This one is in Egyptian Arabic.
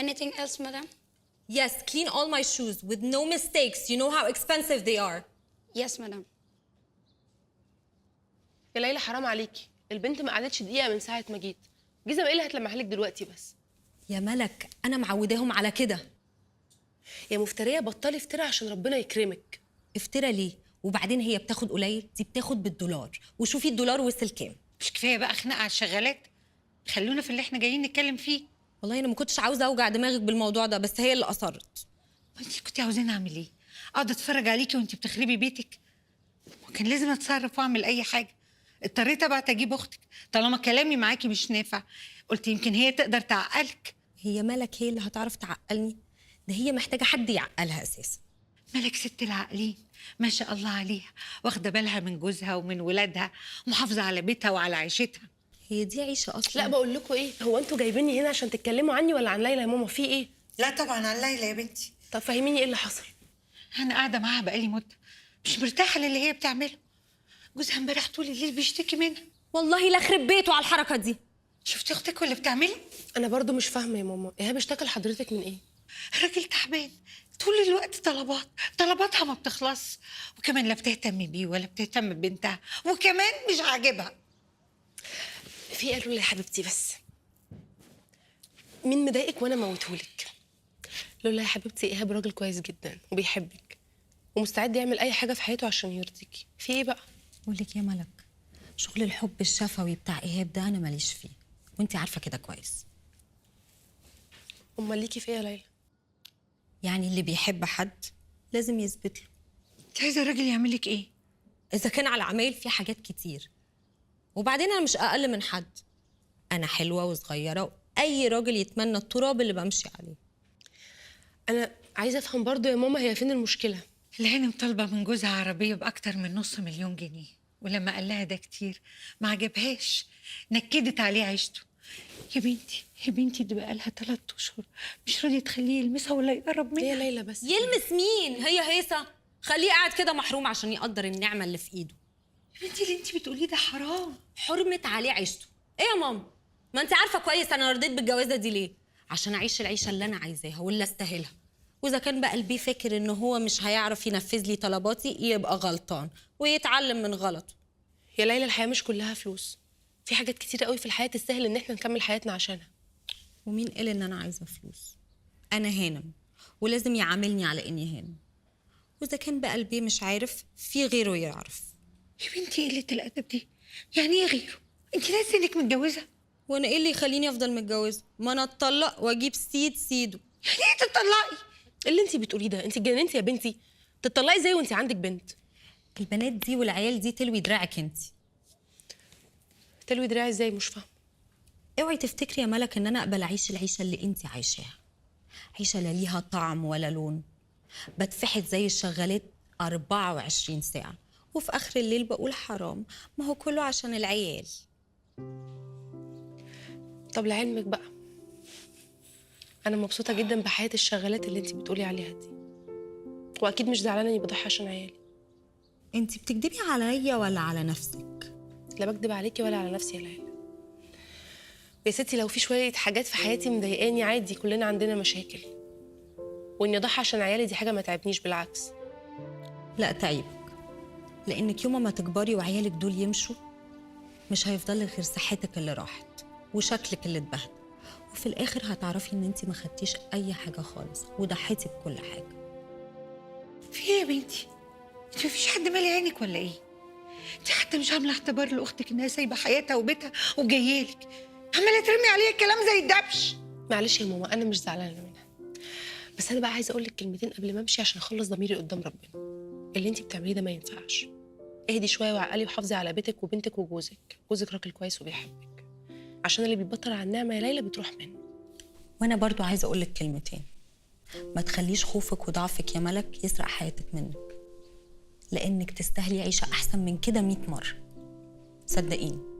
Anything else, madam? Yes, clean all my shoes with no mistakes. You know how expensive they are. Yes, madam. يا ليلى حرام عليكي، البنت ما قعدتش دقيقة من ساعة ما جيت. جزم ايه اللي هتلمعها لك دلوقتي بس؟ يا ملك انا معوداهم على كده. يا مفتريه بطلي افترا عشان ربنا يكرمك. افترا ليه؟ وبعدين هي بتاخد قليل؟ دي بتاخد بالدولار، وشوفي الدولار وصل كام. مش كفاية بقى خناقه على الشغالات؟ خلونا في اللي احنا جايين نتكلم فيه. والله انا ما كنتش عاوزه اوجع دماغك بالموضوع ده، بس هي اللي اصرت. ما انت كنت عاوزاني اعمل ايه؟ اقعد اتفرج عليكي وانت بتخربي بيتك؟ وكان لازم اتصرف واعمل اي حاجة. اضطريت ابعت اجيب اختك طالما كلامي معاكي مش نافع، قلت يمكن هي تقدر تعقلك. هي ملك هي اللي هتعرف تعقلني؟ ده هي محتاجه حد يعقلها اساسا. ملك ست العاقلين ما شاء الله عليها، واخده بالها من جوزها ومن ولادها، ومحافظة على بيتها وعلى عيشتها. هي دي عيشه اصلا؟ لا بقول لكم ايه، هو انتوا جايبيني هنا عشان تتكلموا عني ولا عن ليلى يا ماما؟ في ايه؟ لا طبعا عن ليلى يا بنتي. طب فهميني ايه اللي حصل. انا قاعدة معاها بقالي مده مش مرتاحة للي هي بتعمله. جوزها امبارح طول الليل بيشتكي منها. والله لا خرب بيته على الحركة دي. شفتي اختك واللي بتعمله؟ انا برضو مش فاهمه يا ماما، ايهاب اشتكى لحضرتك من ايه؟ الراجل تعبان طول الوقت، طلبات طلباتها ما بتخلص، وكمان لا بتهتم بيه ولا بتهتم ببنتها، وكمان مش عاجبها. في ايه لولا يا حبيبتي؟ بس مين مضايقك وانا موتهولك؟ لولا يا حبيبتي ايهاب راجل كويس جدا وبيحبك ومستعد يعمل اي حاجة في حياته عشان يرضيكي. في ايه بقى؟ بقول لك يا ملك، شغل الحب الشفوي بتاع ايهاب ده انا ماليش فيه، وانت عارفه كده كويس. امال ليكي في ايه يا ليلى؟ يعني اللي بيحب حد لازم يثبت له. انت عايزه الراجل يعمل لك ايه؟ اذا كان على العمايل في حاجات كتير، وبعدين انا مش اقل من حد، انا حلوة وصغيره واي راجل يتمنى التراب اللي بمشي عليه. انا عايزه افهم برضو يا ماما، هي فين المشكلة؟ الهانم طالبه من جوزها عربية باكتر من 500,000 جنيه، ولما قال لها ده كتير ما عجبهاش، نكدت عليه عيشته. يا بنتي يا بنتي دي بقى لها 3 اشهر مش راضية تخليه يلمسها ولا يقرب منها. يا ليلى بس يلمس مين؟ هي هيصه، خليه قاعد كده محروم عشان يقدر النعمة اللي في ايده. يا بنتي اللي انت بتقوليه ده حرام، حرمت عليه عيشته. ايه يا ماما؟ ما انت عارفه كويس انا رضيت بالجوازه دي ليه؟ عشان اعيش العيشة اللي انا عايزاها واللي استاهلها. واذا كان بقى قلبي فاكر ان هو مش هيعرف ينفذ لي طلباتي يبقى غلطان ويتعلم من غلطه. يا ليلى الحياة مش كلها فلوس، في حاجات كتير قوي في الحياة تستاهل ان احنا نكمل حياتنا عشانها. ومين قال ان انا عايزه فلوس؟ انا هانم ولازم يعاملني على اني هانم. واذا كان بقى قلبي مش عارف في غيره يعرف. يا بنتي قلة الادب دي يعني ايه غيره؟ انت ناسيه انك متجوزة؟ وانا ايه اللي يخليني افضل متجوزة؟ ما انا اتطلق واجيب سيد سيده. يعني ايه تتطلقي؟ ايه اللي انت بتقوليه ده؟ انت اتجننتي يا بنتي؟ تتطلقي ازاي وانت عندك بنت؟ البنات دي والعيال دي تلوي دراعك انت. تلوي دراعي ازاي؟ مش فاهمه. اوعي تفتكري يا ملك ان انا اقبل اعيش العيشة اللي انت عايشاها، عيشه لا ليها طعم ولا لون، بتفحت زي الشغالات 24 ساعة، وفي اخر الليل بقول حرام، ما هو كله عشان العيال. طب لعلمك بقى، انا مبسوطة جدا بحياة الشغالات اللي انت بتقولي عليها دي، واكيد مش زعلانة اني بضحي عشان عيالي. انت بتكدبي عليا ولا على نفسك؟ لا بكدب عليكي ولا على نفسي يا ليلى. يا ستي لو في شوية حاجات في حياتي مضايقاني عادي، كلنا عندنا مشاكل، واني اضحي عشان عيالي دي حاجة ما تعبنيش، بالعكس. لا تعيبك، لانك يوم ما تكبري وعيالك دول يمشوا مش هيفضل غير صحتك اللي راحت وشكلك اللي اتبهدل، وفي الاخر هتعرفي ان انت ما خدتيش اي حاجة خالص وضحيتي بكل حاجة. في ايه يا بنتي؟ انت مفيش حد مالي عينك ولا ايه؟ انت حتى مش عامله اعتبار لاختك انها سايبه حياتها وبيتها وجايالك، عماله ترمي عليها كلام زي الدبش. معلش يا ماما انا مش زعلانة منها، بس انا بقى عايزه اقول لك كلمتين قبل ما امشي عشان اخلص ضميري قدام ربنا. اللي انت بتعمليه ده ما ينفعش. اهدي شوية وعقلي وحافظي على بيتك وبنتك وجوزك. جوزك راجل كويس وبيحبك، عشان اللي بيتبطر على النعمة يا ليلى بتروح منه. وانا برضو عايزه اقول لك كلمتين، ما تخليش خوفك وضعفك يا ملك يسرق حياتك منك، لانك تستاهلي عيشه احسن من كده 100 مرة، صدقيني.